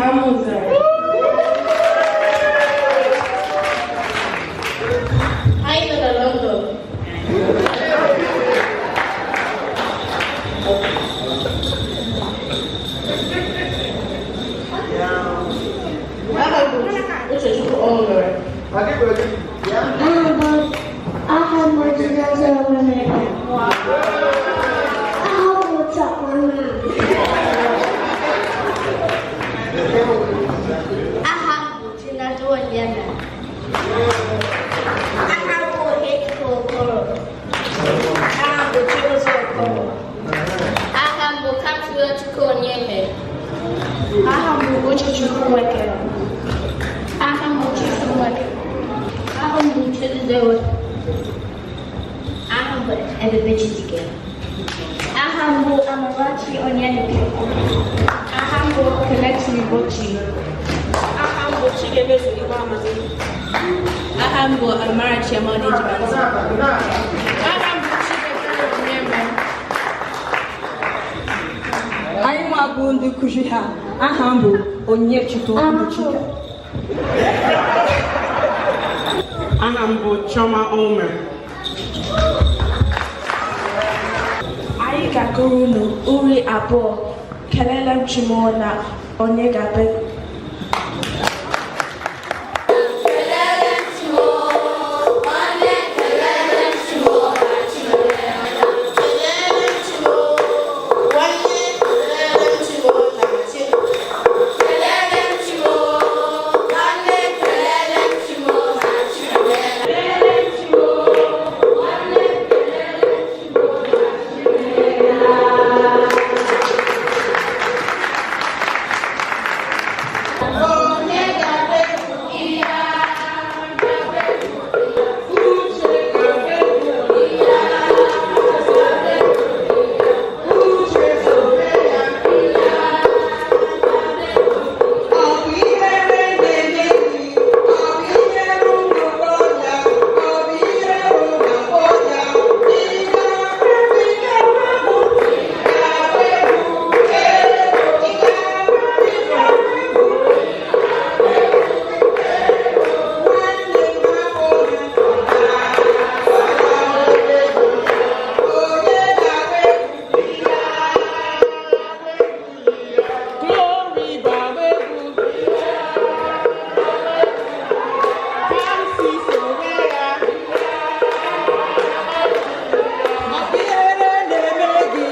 Amụzara. Anyị nọ na London. Aha m bụ Uchechukwu Ọnwụmere. Aha m bụ Chinasa Onwemere. Aha m bụ Chakwana. Aha m bụ Chinasa Onyema. Aha m bụ Okechukwu Okoro. Aha m bụ Chigozie Okoro. Aha m bụ Catherine Chukwu Onyeme. Aha m bụ Uchechukwu Nweke. Aha m bụ Chifu Nweke. Aha m bụ Chidozie. Aha m bụ Ebube Chidike. Aha m bụ Amarachi Onyenuke. Aha m bụ Kelechi Ibochi. Aha m bụ Chigemezu Ihuama. Aha m bụ Amarachi Amadi Jibanti. Aha m bụ Chigozie Onyeme. Anyị nwa bụ ndị nkụzi ha. Aha m bụ Onyechukwu Mbuchika. Aha m bụ Chioma Onwumere. Anyị ga-agụrụ unu uri abụọ kelele m Chimo na onye ga-abịa. Kelele m Chimo, nwanne kelele m Chimo na Chimere. Kelele m Chimo, nwanne kelele m Chimo na Chimere. Kelele m Chimo, nwanne kelele m Chimo na Chimere. Kelele m Chimo, nwanne kelele m Chimo na Chimere. Onye ga-abịa ihe Uche ga-abịa ihe. Uche sobe ya. Ọ bụ ihere na-eme gị, ọ bụ ihere ụmụ okorobịa, ọ bụ ihere ụmụ agbọghọbịa. Ị ga-abụ, ị ga-abụ, ị ga-abụ egwu, ị ga-abụ, ị ga-abụ egwu. Nwanne m hapụ ha, onye ga-agba egwu? Glory gbaba egwu. Kamsi sobe ya. Ọ bụ ihere na-eme gị,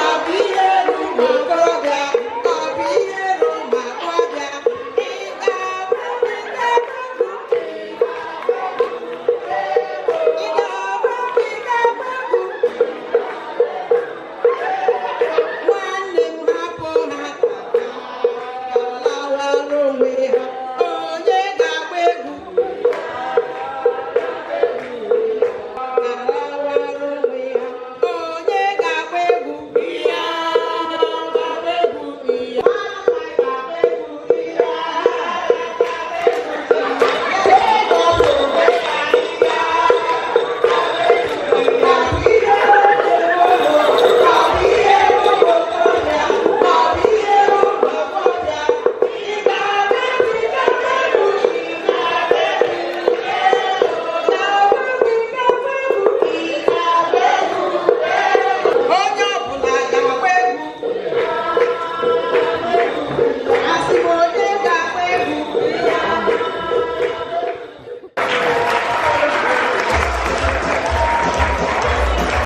ọ bụ ihere ụmụ okorobịa, ọ bụ ihere ụmụ agbọghọbịa. Ị ga-abụ, ị ga-abụ, ị ga-abụ, ị ga-abụ egwu. Nwanne m hapụ ha ka ha lawara onwe ha.